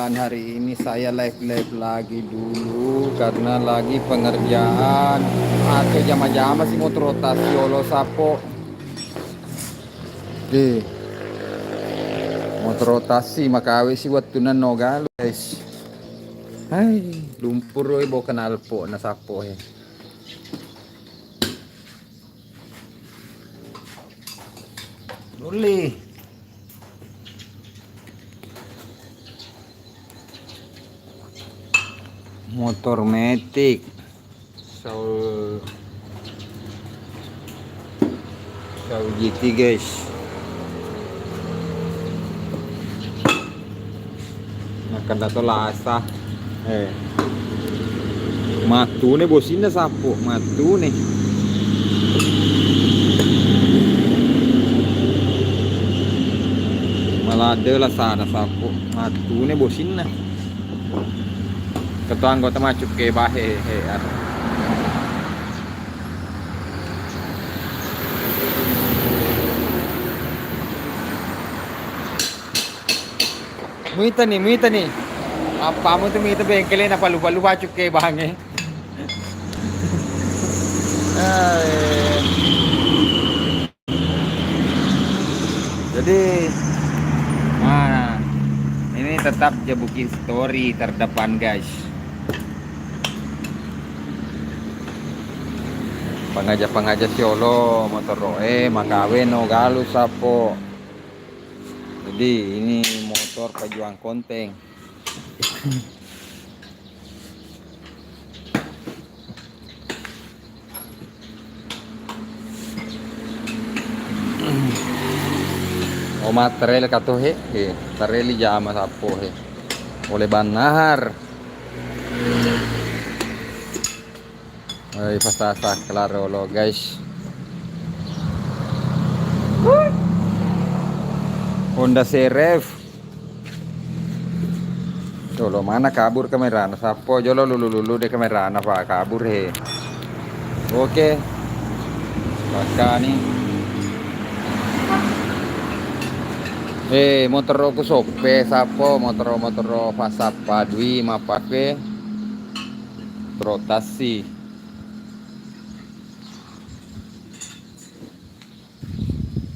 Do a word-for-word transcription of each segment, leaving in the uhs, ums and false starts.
Hari ini saya live-live lagi dulu karena lagi pengerjaan atau jama-jama si motor rotasi olo sappo. Eh, motor rotasi makawe si wettunna no galu, guys. Hai, lumpur oi, bo kenal po na sappo he. Nuli. Motor metik. Saul, Saul G T, guys. Makkeda to lasa. Eh. Matune bosinna sappo, matune. Malade lasana sappo, matune bosinna. Ketua anggota macukke bahe, he, aro. Muita ni, muita ni. Appamu tu muita bengkele na palu-palu bacukke bange. Eh. Jadi, nah, ini tetap Jabukin Story terdepan, guys. Pangaja-pangaja siolo motoro e, makawe no galu sappo. Jadi, ini motor pejuang konten. Oh, mattarel katu he, he, tareli jama sappo he. Oleh Bannahar. Oi, pasasa kelaro lo, guys. Honda Seref. Jolo mana kabur kamerana? Sappo jolo lulu-lulu de kamerana, Pak, kabur he. Oke. Makkani. Eh, motoro ku soppe, sappo motoro-motoro pasappa dui mappake. Rotasi.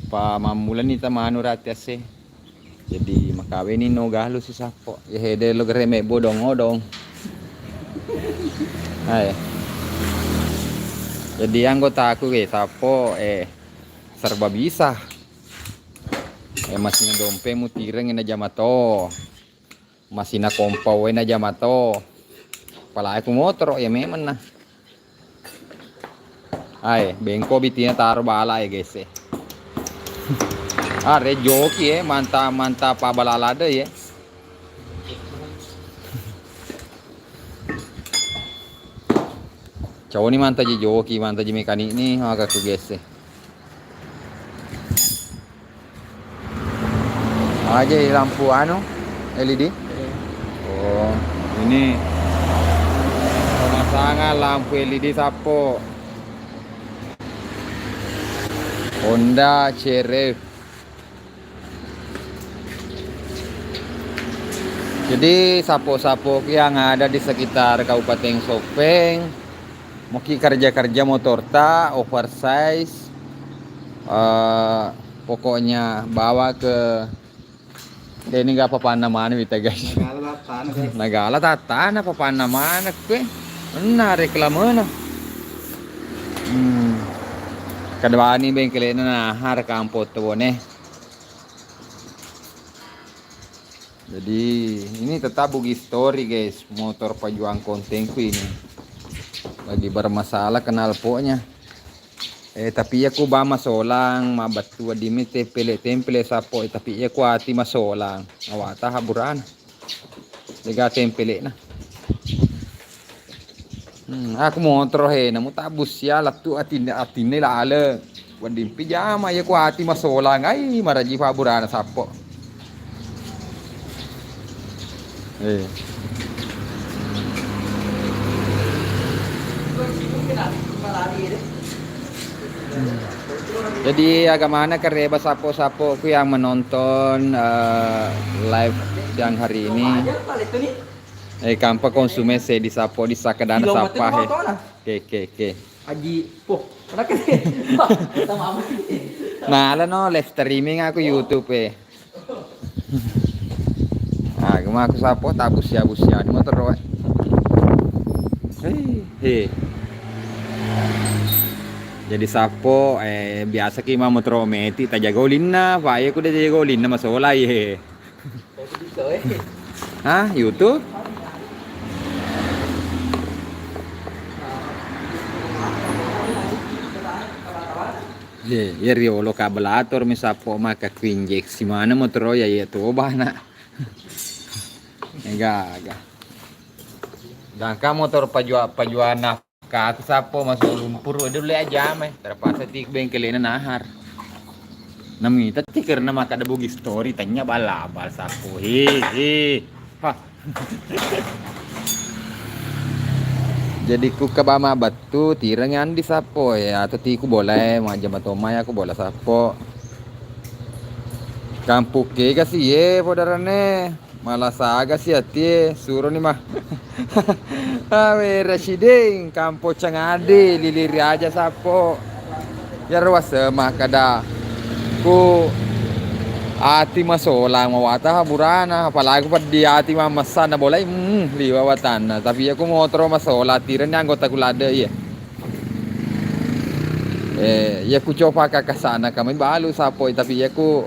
Pa mammulani ta manu rati ase. Jadi makaweni no galu si sappo. Ya hede lo gere mebbo dong odong. Ae. Jadi anggotaku ke sappo, eh, serba bisa. Eh, masina dompe mutireng na jama to. Masina kompa wae na jama to. Palae ku motoro ya memang nah. Ae, bengko bitina taro bala e, guys, e. Are joki e, manta, manta pa bala lada e. Cau ni manta ji joki, manta ji mekanik ni, maka ku, guys, e. Aja lampu anu, L E D? Oh, ini pemasangan lampu L E D sappo. Honda C R F. Jadi, sappo-sappo yang ada di sekitar Kabupaten Sopeng, moki kerja-kerja motorta, oversize, eh, pokoknya bawa ke Deni ga papanna maneng wita, guys. Nagala tattana, guys. Nagala tattana papanna maneng kue. Enna reklamena. Hmm. Kedawani bengkelena nah, harga ampot tuh, Bone. Jadi, ini tetap Bugis Story, guys. Motor pejuang kontenku ini. Lagi bermasalah knalpotnya. Eh, tapi iya ku ba masolang, mabbattu wedding mi tempele-tempele sappo, eh, tapi iya ku ati masolang. Awata habburana. Dega tempelena. Hmm, aku motoro he, namu tabbus ya lettu atinne, atinne lale. Wedding pi jama iya ku ati masolang, ai maraji habburana sappo. Eh. Jadi, aga maneng kareba sappo-sappo ku yang menonton, eh, live siang hari ini. Eh, kampa konsumen seddi sappo di sakkedana sappa he. Oke, oke, oke. Aji, poh, kenapa sih? Wah, sama apa sih? Nah, ala no live streaming aku YouTube e. Ah, gema aku sappo, tak busia-busia di motor, weh. Hei, hei. Jadi sappo, eh, biasa ki ma motor meti, tajaga olinna, Pak, iya ku udah jaga olinna, masola, ye. Hah, YouTube? Ye, ye riolo kabelator mi sappo maka ku injeksi mana motor ya, iya tu obana. Enggak, enggak. Gangka motor pajua-, pajuana. Ka aku sappo masuk lumpur, udah boleh aja, meh. Terpaksa ti bengkelnya nahar. Nami tadi karena maka ada bugi story, tanya bala-bal sappo. He, he. Hah. Jadi ku ke bama batu, tireng andi sappo, ya, atau tiku boleh, majam atau mai aku bola sappo. Kampung ke kasih, ye, podarane. Malasa aga si atie, suroni mah. Awe, Rasideng, kampo cangade, liliri aja sappo. Yaro wasema kada. Ku ati masola mawata ha burana, apalagi peddi ati mammessanna bolai, mm, liwa watanna. Tapi iya ku motoro masola, tireni anggota ku ladde iya. Eh, iya ku coba kakasana kami balu sappo, tapi iya ku,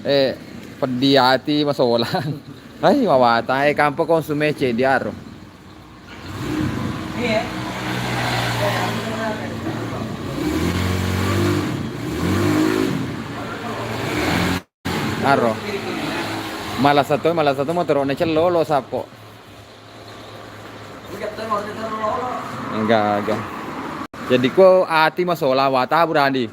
eh, peddi ati masola. Hai, mawata e kampo konsume ceddi aro. Aro. Malasa to, malasa to motorone cellolo sappo. Enggak, enggak. Jadi ko ati masola wata burani.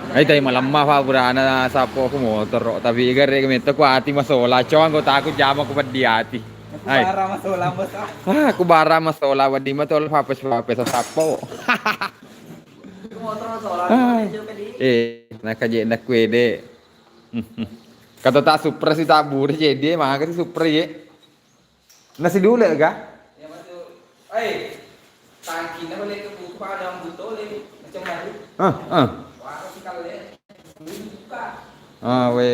Ai, tai malemma fa burana sappo ku motoro, tapi gare metta ku ati masola, co anggotaku jama ku peddi ati. Ai. Bara masola, Bos. Ah, ku bara masola, wedding matolo fapes-fapes sappo. Ku motoro masola, ah. Eh, nakaje nakuede. Kata tak supra si tabure jadi, maka si supra ye. Nasi dulu ga? Iya, Mas. Eh, tangkina balik ke buku pada butole, macam baru. Ah, ah. Wah, si kalle. Buka. Ah, we.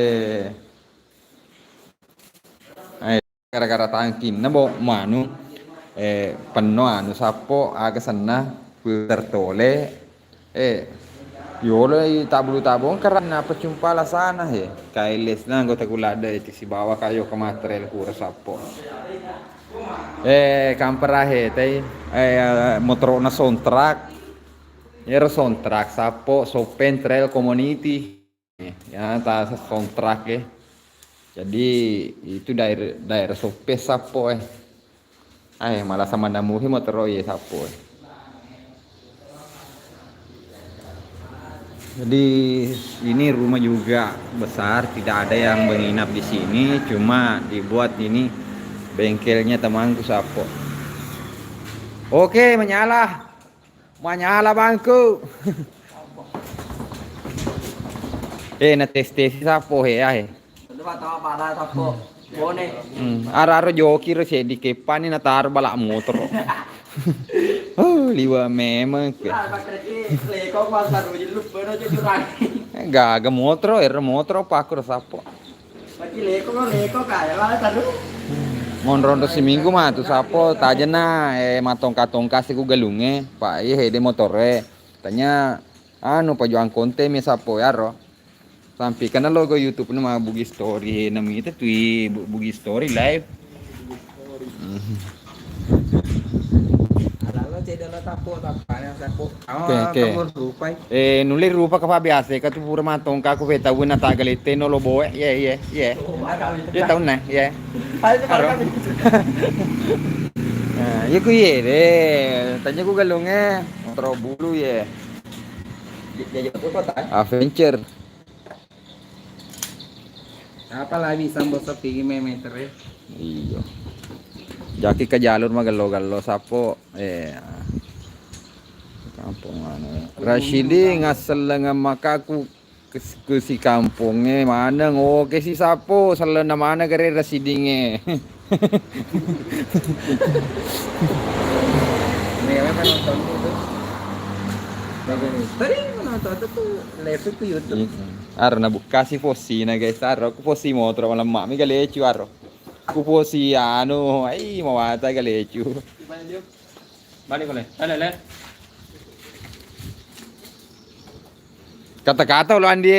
Eh, gara-gara tangkinna bo manu, eh, penno anu sappo aga senna puter tole. Eh, yolo i tabulu-tabung karena apa cumpa lasana he. Kailesna anggota kuladde itu sibawa kayo ke material kura sappo. Eh, kampera he, tai, eh, motorona sontrak. Ero sontrak sappo, Sopen Trail Community. Ya, ta sontrak ya. Jadi, itu daer-, daerah Sope sappo, eh. Eh, malah sama namuhi motoro, iya, sappo, eh. Jadi, ini rumah juga besar, tidak ada yang menginap di sini, cuma dibuat ini bengkelnya temanku sappo. Oke, menyala. Manyala bangku. Eh, na tes-tes sappo he, ah, he. Coba tawa pada sappo. Bone. Hmm, aro-aro joki ro seddi keppani nataro balak motoro. Oh, liwa memang ke. Ah, pakai leko kuasa ro jeluk beno jujur. Eh, gaga motoro, ero motoro pakku ro sappo. Monro-onro siminggu matu sappo tajena, eh, matongka-tongka si ku galungnge, pa iya hede motoro e. Tanya anu pajuang konten mi sappo yaro. Sampai kena logo YouTube ni ma Bugi Story, nami itu tui Bu-, Bugi Story live. Lalu cedde lo tappo, tappana sappo. Oh, oke, oke. Kamu rupai. Eh, nulle rupa ka pa biasa ka tu pura matongka ku peta wena tagalete no lo boe. Ye, ye, ye. Ye taunna, ye. Ayo, aro. Nah, ye ku ye de. Tanya ku galungnge, motoro bulu ye. Adventure. Apa lagi sambo sepi meter ya? Iya. Jaki ke jalur mah gelo-gelo sappo. Eh. Rasyidi ngassellengeng makaku ke, ke si kampongnge maneng. Oke si Sappo, sellenna maneng gare Rasyidingnge. Tadi menonton itu live itu YouTube. Aro nabukkasi posina guys, aro ku posi motor malemma mi galecu aro. Ku posi anu, ai mawata galecu. Balik boleh. Balik, le. Kata-kata lo Andi.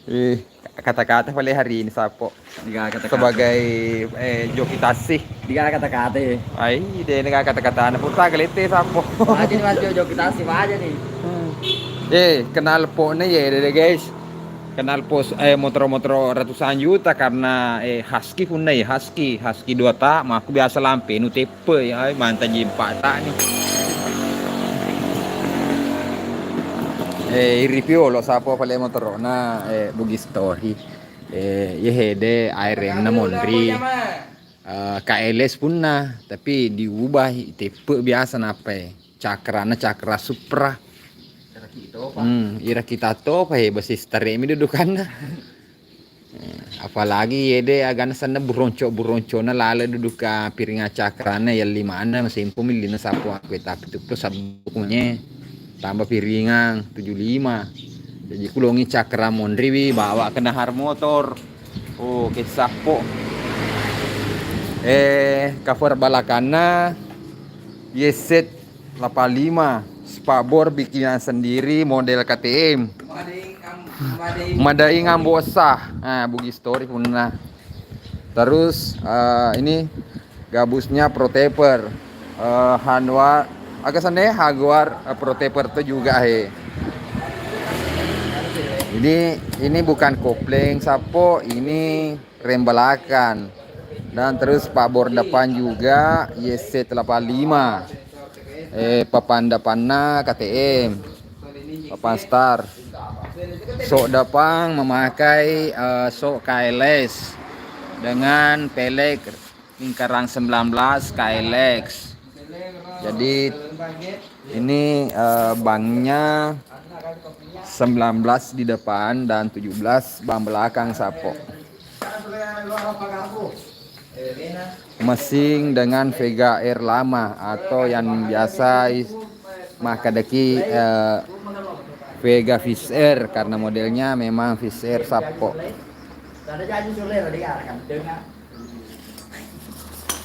Eh, kata-kata pale hari ini Sappo. Diga kata-kata. Sebagai, eh, joki taksi. Diga kata-kata. Ai, de' nega kata-kata. Puta galete Sappo. Aja nih Mas, joki taksi aja nih. Eh, kenal pone ya, deh, guys. Kenal pos, eh, motor-motor ratusan juta karena, eh, Husky punna ya, Husky, Husky dua tak, ma aku biasa lampe nu tepe ya, ai, manta jimpa tak nih. Eh, iri piolo Sappo pale motorona, eh, Bugis Story. Eh, ye hede A R M na monri. Eh, K L S punna, tapi diubah tepe biasa napai. Cakrana cakra Supra. Hmm, ira kita to pa he besi staremi dudukanna. Eh, apalagi yede agana sanna buronco-buroncona lale duduka piringa cakrana ya limana masempo milina Sappo aku, tapi tu plus sabuknya tambah piringang tujuh lima. Jadi kulongi cakra monriwi bawa kena har motor. Oh, ke Sappo. Eh, cover balakanna Y Z delapan lima, spakbor bikinan sendiri model K T M. Made in Ambossah. Nah, Bugis Story punna. Terus, eh, ini gabusnya Pro Taper. Eh, Hanwar, aga senne Jaguar, eh, Pro Taper tuh juga he. Ini, ini bukan kopling Sappo, ini rem belakang. Dan terus spakbor depan juga Y Z delapan lima. Eh, papan depannya K T M. Papan star. Sok depan memakai, eh, sok K L S dengan pelek lingkaran sembilan belas K L X. Jadi ini, eh, bannya sembilan belas di depan dan tujuh belas ban belakang Sappo. Mesin dengan Vega R lama atau yang biasa is-, makkadaki, eh, Vega Fish Air karena modelnya memang Fish Air Sappo.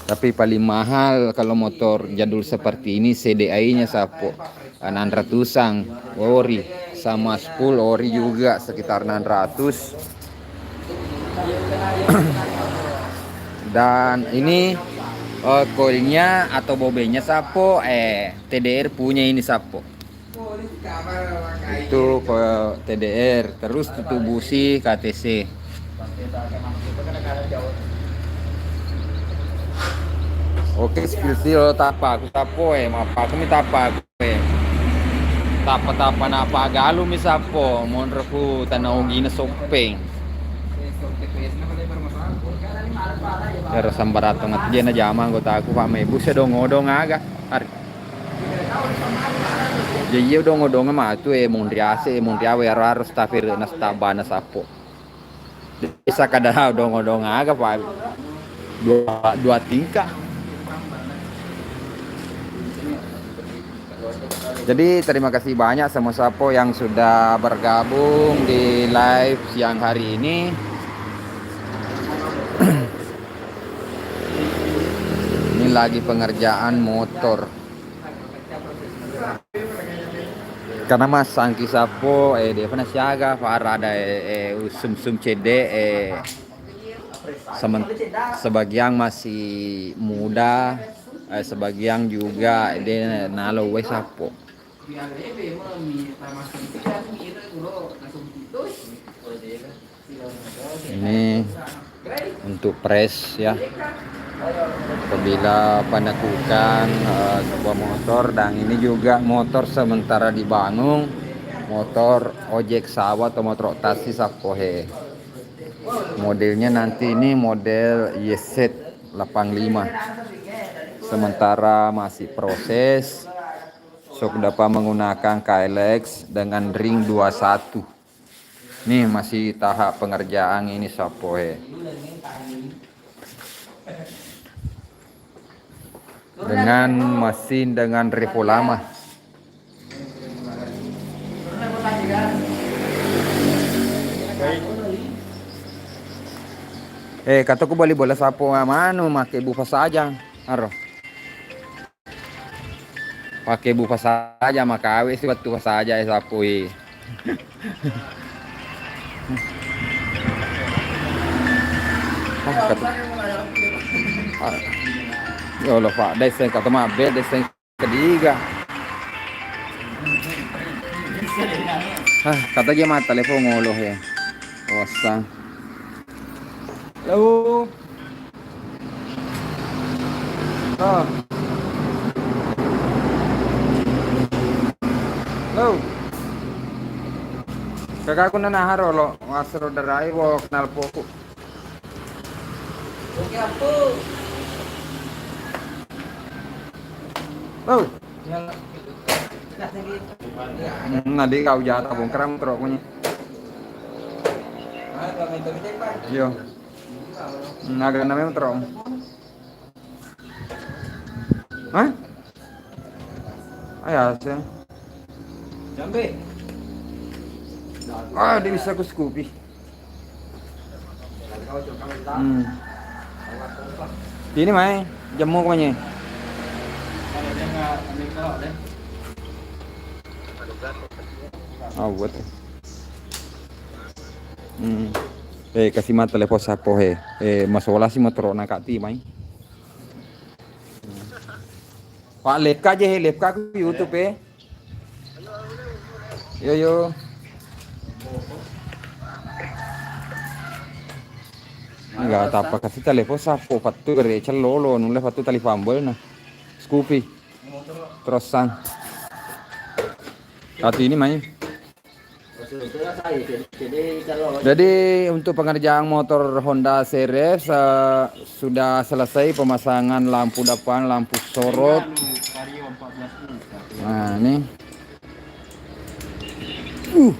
Tapi paling mahal kalau motor jadul seperti ini C D I-nya Sappo. Enam ratusan ori, sama spool ori juga sekitar enam ratus. Dan ini, eh, coilnya atau bobelnya Sappo, eh, T D R punya ini Sappo. Itu ke T D R, terus tutup busi K T C. Oke, spill seal tapa aku Sappo, eh, mappa aku mi tapa aku, eh. Tapa-tapa napa galu mi Sappo, monro ku tanah ogina Soppeng. Ero sambaratong ati jena jama anggota aku, Pak Mebu, sedong odong aga. Ari. Jadi iya odong-odong matu, eh, monri ase, eh, monri awe, aro harus taferena stabana Sappo. Bisa kada odong-odong aga, Pak. Dua, dua tingkah. Jadi terima kasih banyak sama Sappo yang sudah bergabung di live siang hari ini. Ini lagi pengerjaan motor. Karena massangki Sappo, eh, de'pa nasiaga, fara ada, eh, eh, usum-sum cedde, eh, semen-, sebagian masih muda, eh, sebagian juga, eh, de nalo wae Sappo. Ini untuk press ya. Apabila penekukan, eh, sebuah motor, dan ini juga motor sementara dibangun, motor ojek sawah atau motor taksi Sappo he. Modelnya nanti ini model Y Z delapan lima. Sementara masih proses, besok dapat menggunakan K L X dengan ring dua satu. Nih, masih tahap pengerjaan ini, Sappo, he. Dengan mesin dengan Revo lama. Eh, kataku bali bola, Sappo, manu make bufa saja. Aro. Pake bufa saja, makawe si wettu saja, eh, Sappo, eh. Ah, kat-, ah, ya Allah, Pak, deseng kata mabe, deseng ketiga. Ah, kata dia mata telepon ngolo, ya. Wasang. Halo. Oh. Halo. Kakakku nana haro lo, wasro darai wo kenal poku. Oke, Apu. Halo. Nah, di kau jatah bongkar motor aku nih. Iya. Nah, agak namanya motor aku. Hah? Ayo, sih. Jambe. Ah, dia bisa ke Scoopy. Hmm. Ini mai, jemmu ko manye. Ah, buat. Hmm. Eh, kasih mata telepon Sappo, he. Eh, masola si motor na kati mai. Pak, live ka je, he, live ka ku YouTube, eh. Yo, yo. Enggak apa-apa, kasih telepon Sappo, fattu gere cellolo, nulle fattu tali fambel, nah. Scoopy. Terusan. Satu ini main. Jadi, untuk pengerjaan motor Honda C R F, eh, sudah selesai pemasangan lampu depan, lampu sorot. Nah, ini. Uh,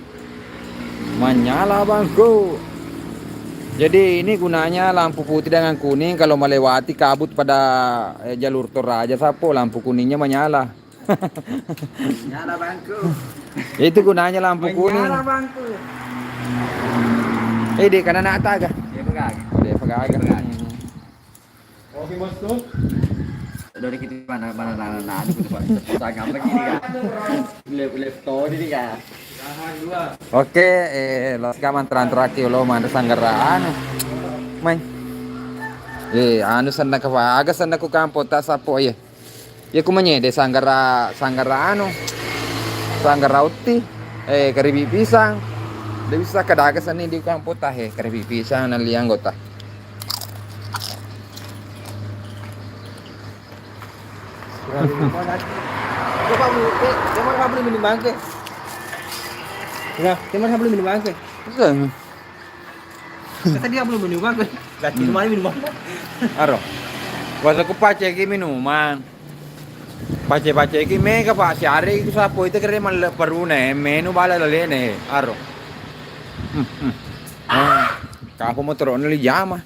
menyala, bangku. Jadi, ini gunanya lampu putih dengan kuning kalau melewati kabut pada, eh, jalur Toraja, Sappo, lampu kuningnya menyala. Nyala, bangku. Itu gunanya lampu kuning. Menyala, bangku. Eh, di kanan atas kah? Dia pegang. Oh, dia pegang. Dia pegang. Hmm. Oke, Bosku. Dari kita mana, mana, mana, mana, aku tuh, Pak. Pegang apa gini, Kak? Left, left toe ini, Kak. Oke, eh, lo sekarang terang terakhir lo mana sanggaraan. Main. Eh, anu sanda ke aga sanda ku kampo tak Sappo, iya. Iya, ku manyede sanggara, sanggara anu, sanggara utti, eh, karibi pisang. De bisa kadaga seni di kampota, eh, karibi pisang na lianggota. Coba mu, eh, dia mana beli minum bangke? Ya, dia mana beli minum bangke? Bukan. Tadi aku belum minum aku. Lagi kemarin minum apa? Aro. Wasa ku pace ki minuman. Pace-pace ki mega, Pak, siare iku Sappo itu kere malle perune, menu bala lalene. Aro. Hmm, hmm. Ah, kapo motor ono li jama.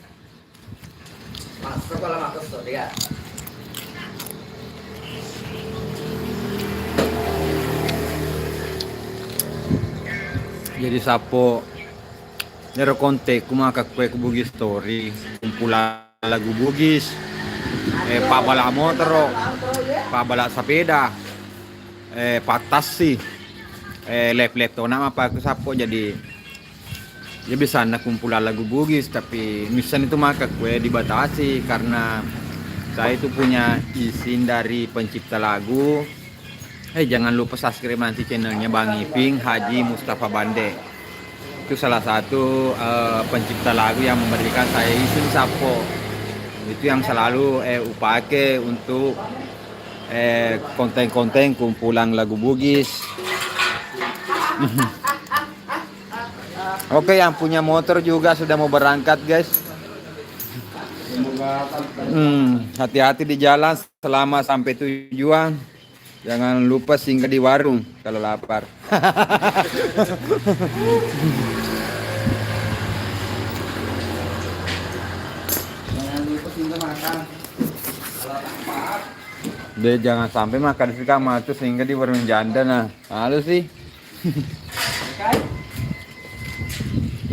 Jadi Sappo, ero konteku maka kue ku Bugis Story, kumpulan lagu Bugis, eh, pabala motoro, pabala sapeda, eh, pattassi, eh, lep-lep tona mappaku Sappo. Jadi ya bisanna kumpulan lagu Bugis, tapi missan itu maka kue dibatasi karena saya itu punya izin dari pencipta lagu. Eh, jangan lupa subscribe nanti channelnya Bang Iping Haji Mustafa Bande. Itu salah satu, eh, pencipta lagu yang memberikan saya izin Sappo. Itu yang selalu, eh, upake untuk, eh, konten-konten kumpulan lagu Bugis. Oke, yang punya motor juga sudah mau berangkat, guys. Hmm, hati-hati di jalan, selamat sampai tujuan. Jangan lupa singgah di warung kalau lapar. Jangan lupa singgah makan kalau lapar. Deh, jangan sampai makan di kamar tuh, singgah di warung janda nah. Halus sih.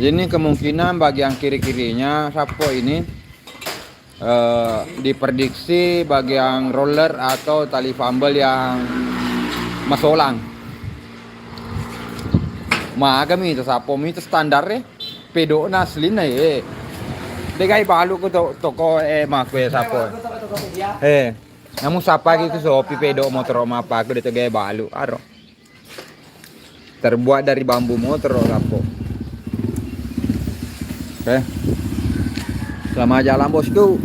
Ini kemungkinan bagian kiri-kirinya Sappo ini eh, diprediksi bagian roller atau tali fumble yang masolang. Magami itu Sappo mi itu standar eh. Pedona aslinya eh. Degai balu ku to- toko eh makku eh Sappo. Eh, namun sapa gitu sopi pedok motor mappaku de' tegai balu. Aro. Terbuat dari bambu motor Sappo. Oke. Selamat jalan, bosku.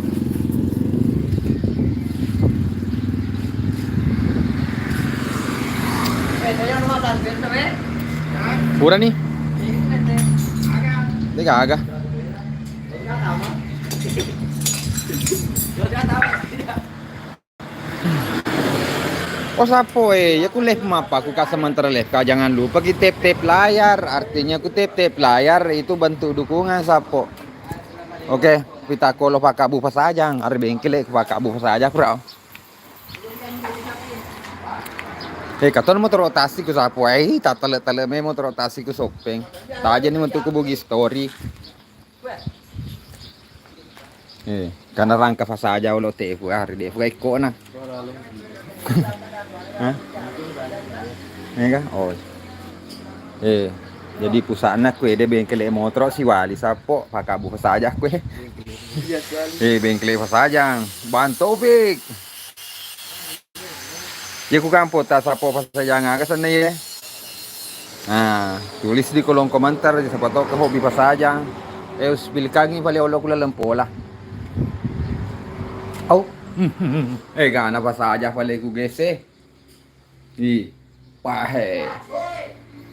Pura nih. Ini kagak. Oh Sappo eh, ya ku live mappaku ka sementara live ka, jangan lupa ki tap-tap layar. Artinya ku tap-tap layar itu bentuk dukungan Sappo. Oke, pitakolo pakabbu fasajang, ari bengkele pakabbu fasajang pura. Eh, katon motor rotasi ku Sappo eh, tak tele-tele me motor rotasi ku Sopeng. Taja ni untuk ku bugi story. Eh, karena rangka fasaja olo tefu ari de fu ikko na. Hah? Mega? Oh. Eh, jadi pusatna kue de bengkele motor siwali Sappo pakabbu fasaja kue. Eh, bengkele fasaja. Bang Taufik. Iya ku kampo ta Sappo fasajang aga senna ye. Nah, tulis di kolom komentar siapa tahu ke hobi fasajang. Eh, uspilkangi pale olo ku laleng pola. Au. Eh, gana fasaja pale ku gese. Ih, pahe.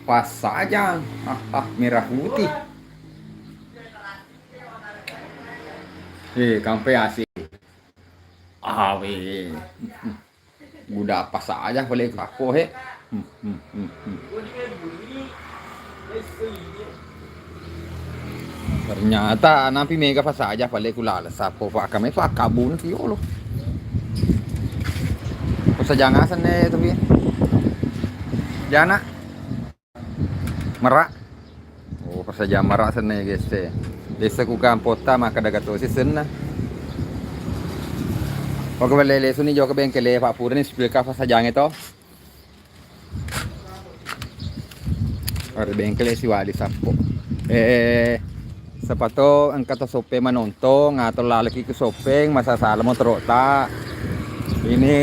Fasajang. Ah, ah, merah putih. Eh, kampe asik. Awe. Buda apa saja pale ku Sappo he. Hmm, hmm, hmm, hmm. Ternyata nampi mega fasaja pale ku lala Sappo pakame pakabun piolo. Fasajang aga senna tapi. Jana. Merak. Oh, fasajang merak senna, guys, eh. Desa ku kampotta makkeda gatosi senna. Pokoknya lele suni jauh ke bengkel, eh, Pak Purni spilka fasajang itu. Ada bengkel siwali Sappo. Eh, Siapa to engka to Soppeng manontong atau lalaki ku Soppeng, masala-sala motoro'ta. Ini,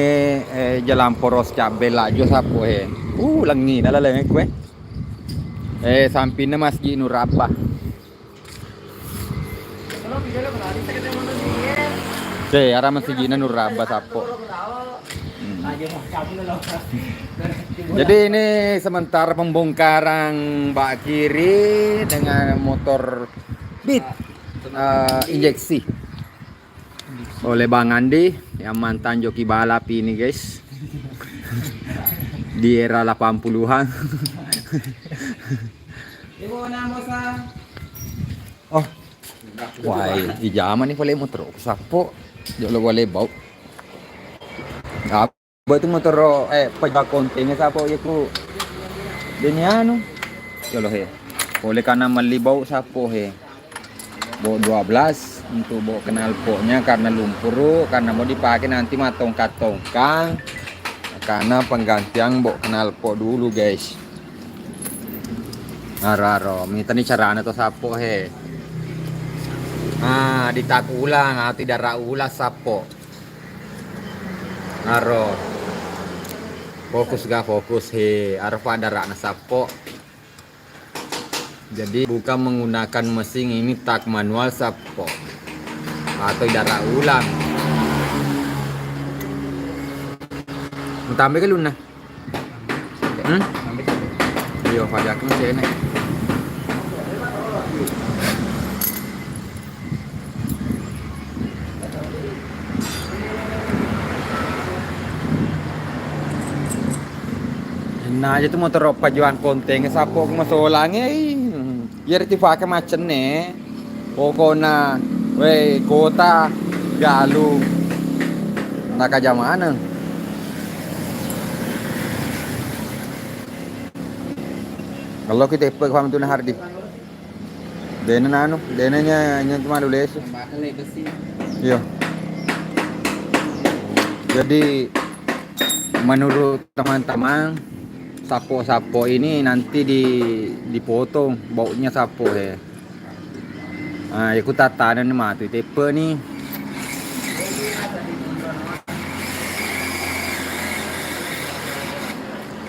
eh, jalan poros cabe laju Sappo, eh. Uh, lengi na laleng kue. Eh, sampinna Masjid Nuraba. Oke, arah Masjidna Nuraba Sappo. Hmm. Jadi ini sementara pembongkaran bak kiri dengan motor Beat, eh, injeksi oleh Bang Andi yang mantan joki balap ini, guys. Di era delapan puluhan. Oh. Wah, ijama ni pale motor ku Sappo. Jolo wale bau. Apa itu motor, eh, pejak kontennya Sappo ya ku. Deni anu. Jolo he. Oleh karena meli bau Sappo he. Bau dua belas untuk bau knalpotnya karena lumpur, karena mau dipakai nanti matongkang-tongkang. Karena penggantian bau knalpot dulu, guys. Aro-aro, mitani carana to Sappo he. Ah, ditaku ulang, ah, tidak ra ulang Sappo. Aro. Fokus ga fokus he, aro pada rana Sappo. Jadi bukan menggunakan mesin ini tak manual Sappo. Atau tidak ra ulang. Tambah ke luna. Hmm? Iyo, pajakmu sini. Nah, aja tu motoro pajuang konteng sappo ku masolang e. Iya riti pake macenne. Pokona we kota galung nakaja maneng. Kalau kita pe paham tu nah Hardi. Dena nanu, dena nya nya cuma lesu. Iya. Jadi menurut teman-teman, sappo-sappo ini nanti di dipotong baunya sappo he. Ah, ya ku tataneng ni matu teppe ni.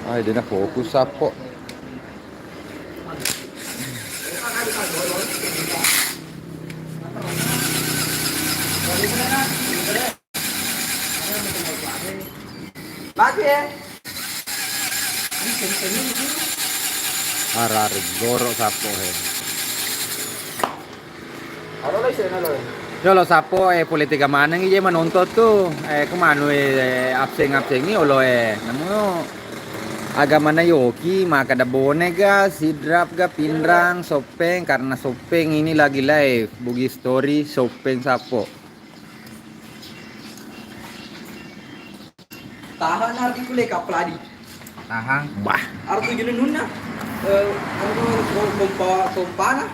Ah, dia nak fokus sappo. Bagus ya. Arare goro sappo he. Aro lo isena lo. Jolo sappo e politika maneng ije manonton tu. Eh, kemanu e abseng-abseng ni olo e. Namu agamana yoki maka da bone ga, sidrap ga, pinrang, soppeng, karena soppeng ini lagi live. Bugis Story, soppeng sappo. Tahan nanti kuliah kapal adi. Tahan. Bah. Artu jenenunna. Eh, anu, kompa, kompana.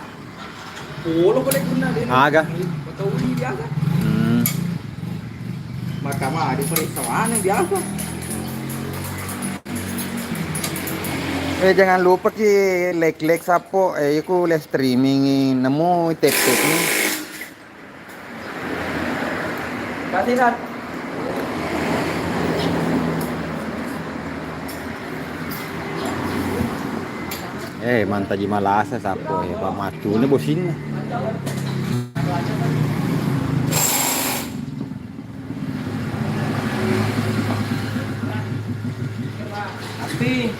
Polo kole kunna de. Aga. Batauli biasa. Hmm. Makama ada periksa mana biasa. Eh, jangan lupa ki like-like sappo. Eh, iku live streaming nemu tepek ni. Kasihan. Eh, mantaji malasa sappo e, pamacuni bosinna. Tapi,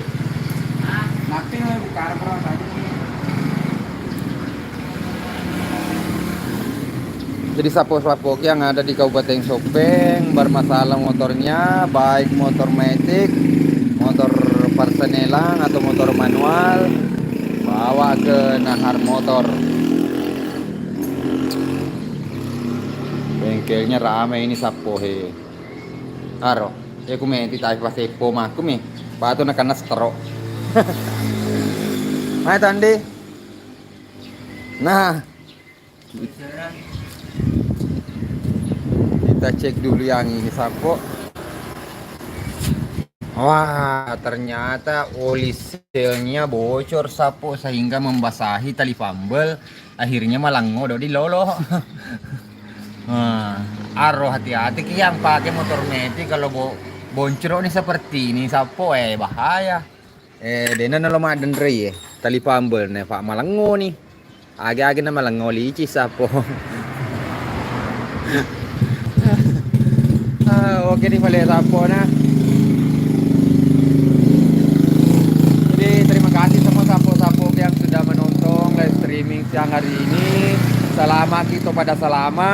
nanti buka apa saja. Jadi sappo-sappo yang ada di Kabupaten Sopeng bermasalah motornya, baik motor metik, motor parsenelang atau motor manual, bawa ke Nahar Motor. Bengkelnya ramai ini sappo he. Aro, ya ku meti tapi pas epo maku mi. Patu nakana stroke. Mai tandi. Nah, kita cek dulu yang ini, sappo. Wah, ternyata oli selnya bocor, sappo, sehingga membasahi tali pambel, akhirnya malango do di lolo. Nah, aro hati-hati ki yang pakai motor metik, kalau bo boncrok nih seperti ini, sappo, eh, bahaya. Eh, dena nalo maddenrei, eh. Tali pambel ne, fa malengo ni. Age-age na malengo lici sappo. Ah, oke ni pale sappo na. Jadi terima kasih semua sappo-sappo yang sudah menonton live streaming siang hari ini. Selama kita pada selama,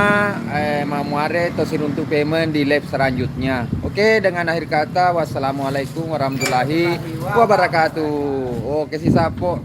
eh, mamuare to siruntu payment di live selanjutnya. Oke, dengan akhir kata, wassalamualaikum warahmatullahi wabarakatuh. Oke, si sappo.